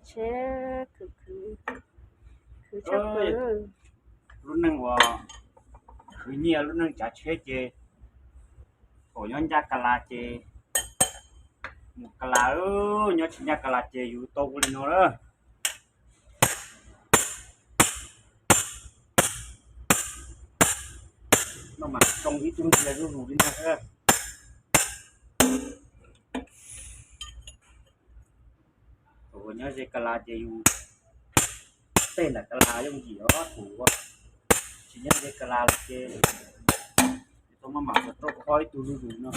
tsheb khwv khwv, khwv tshaj plaws. Lub neej uas khwv nyiaj lub neej tsav tsheb ces thaum nyob ncaj ka las ces mus ka las, nyob tsis ncaj ka las ces yus tau ua li no lawm. No mas tsoo ib tug ntsia zuj zus li no. Thaum uas nyob ze ka las ces yus tej nram ka las yooj yim os, thaum uas tsis nyob ze ka las lawm ces yus tau maj mam rau khob ib tug zuj zus no.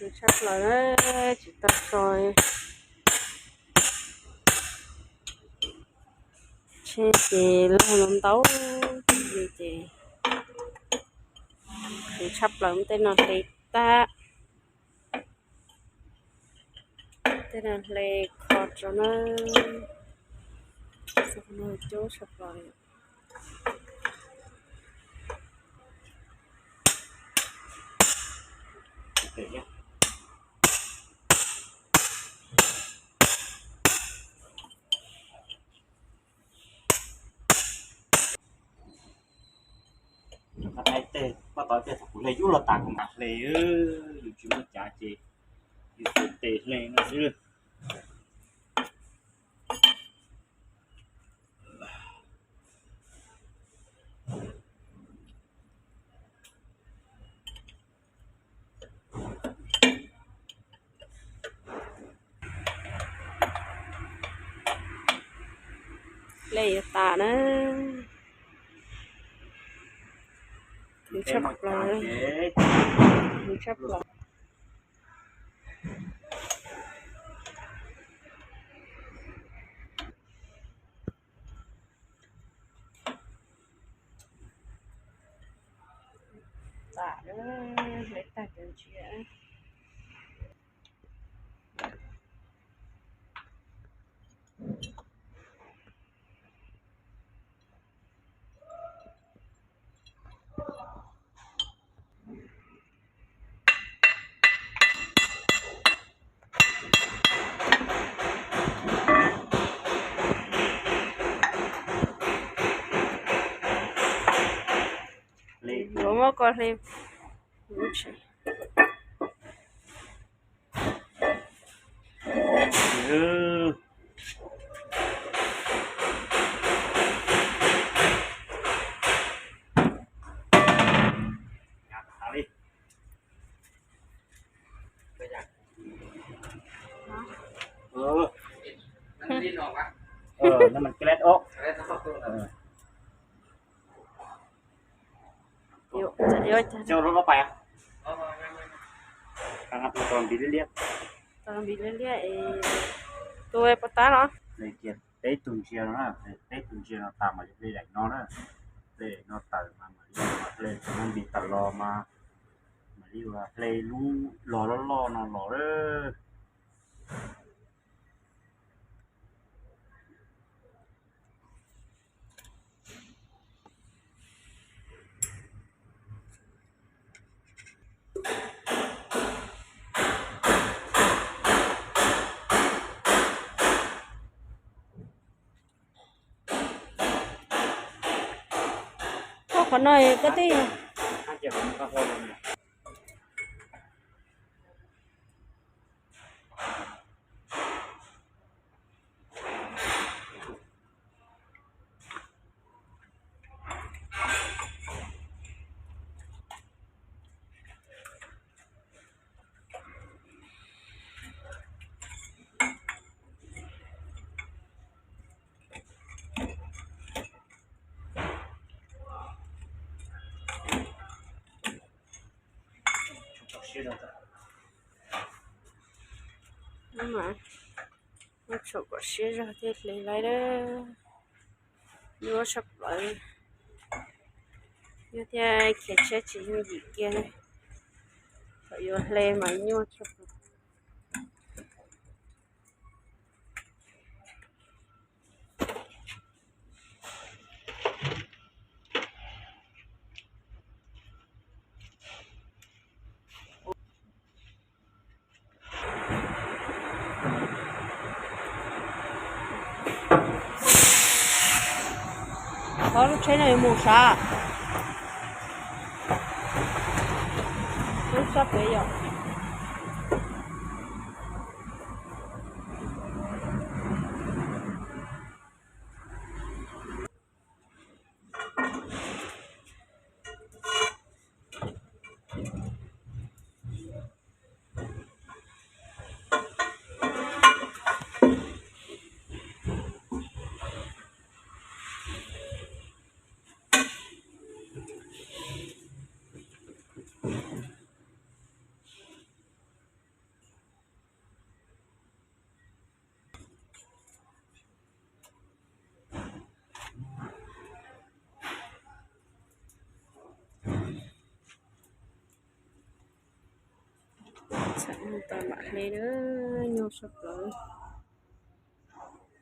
Khwv tshaj plaws, tsis tau so. Tsheb ces laug los ntau li ces khwv tshaj plaws, tej no hle tag, tej no hle kho tso na. Cub tshaj plaws. Tej poj tau tej thaum kuv hle yub los tas kuv mam hle, yus tsis muaj cav ces yus tes hle no xwb. Hle yuav tas na. Khwv tshaj plaws, khwv tshaj plaws. Tas, hle tag cov ntsia. Yuav muab koj hle. Nó bằng cái led ốp. Cho nó, nó bay á. Tao npi liab liab. Tao npi liab liab es tua pov tab los. Hle kiag peb tug ntsia no na, hle peb tug ntsia no tas mas hle daim no na. Hle daim no tawm mas mam li hle cov npi tawm los mas mam li hle lub los loj loj no los lawm. Koj qhov no koj twb Mas tshuam kom siab zog thiaj hle laib. Nyuaj tshaj plaws. Nyuaj thiab khiav tshiab tsis yooj yim kiag. Thaum yuav hle mas nyuaj tshaj plaws. Lub tsheb no yuav mus sav. Lub sab pem yom. Txham tau mam hle na, nyuaj sab plaws,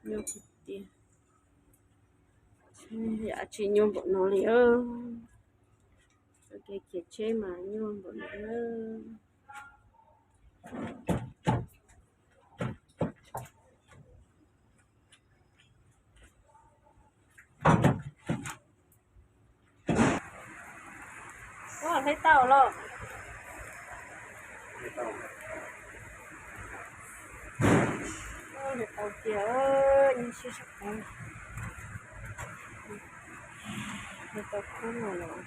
nyuaj tiag tiag. Yam tsis nyuaj npaum no li, txoj kev khiav tsheb mas nyuaj npaum no na. Ua hle tau los. Hle tau tiag, ib sib sab qab. Hle tau khub no los.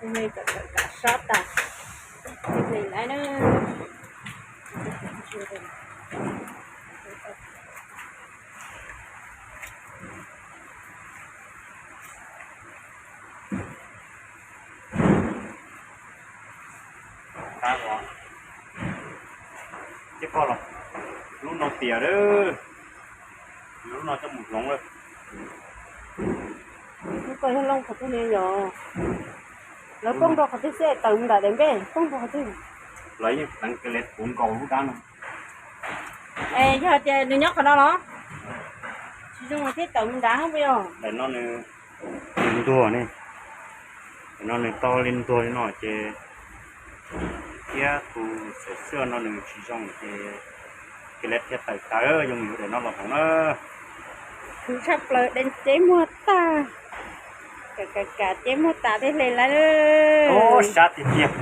Hle kom tawm kam sab tas, hle lawm na. Ces koj los, lub no tias, lub no coj mus hloov lawm. Lub ko yog looj qhov twg ne yom? Lawv poob rau qhov twg xwb tawm mus nram daim npej, poob rau qhov twg? Lawv yeej teev kev le puv nkaus lub dab no. Es yog tias nws nyob qhov no los? Tsis zoo thiaj tawm mus nrad puas yog? Daim no nws ntuag ne. Daim no nws tau li ntuag li no ces thiab tus xwm xwm no nws tsis zoo ces kev le thiaj tawm tawm, zoo yuav daim no los hloov na. Khwv tshaj plaws, deev ceb muag tag. Kam kam kam ceb muag tas thiaj hle lawm. Sab tiag tiag.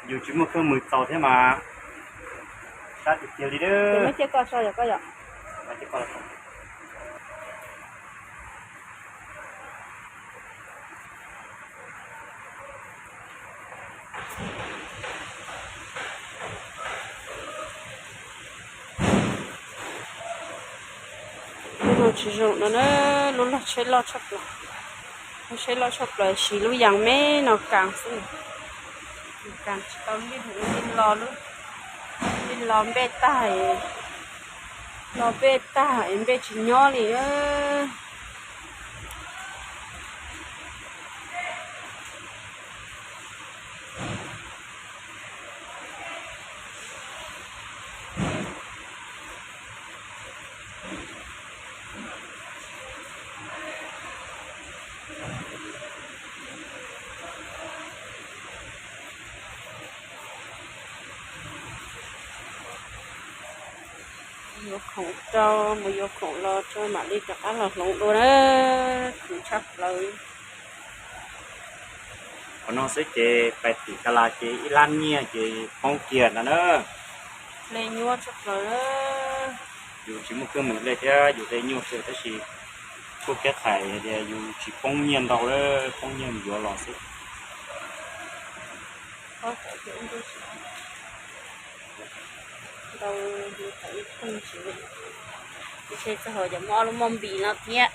Yus tsis muaj keeb kwm txaus thiab mas sab tiag tiag li. Lub no tsis zoo no na, lub log tsheb loj tshaj plaws. Lub tsheb loj tshaj plaws siv lub yas me no kas xwb. Kas tsis tau li, li los lub, li los npej tag, los npej tag es npej tsis nyob li. Yuav khoom rau, mus yuav khoom los rau mam li rov qab los hloov dua na. Khwv tshaj plaws. Qhov no xwb ces pais tim Kas Las ces ib lab nyiaj ces poob kiag ntawd na. Hle nyuaj tshaj plaws. Yus tsis muaj keeb kwm hle thiab yus hle nyuaj xwb tab sis kuj kav hais tias yus tsis poob nyiaj ntau, poob nyiaj yuav los xwb. Ntau, txog cov muaj ob lub moj npis no thiab.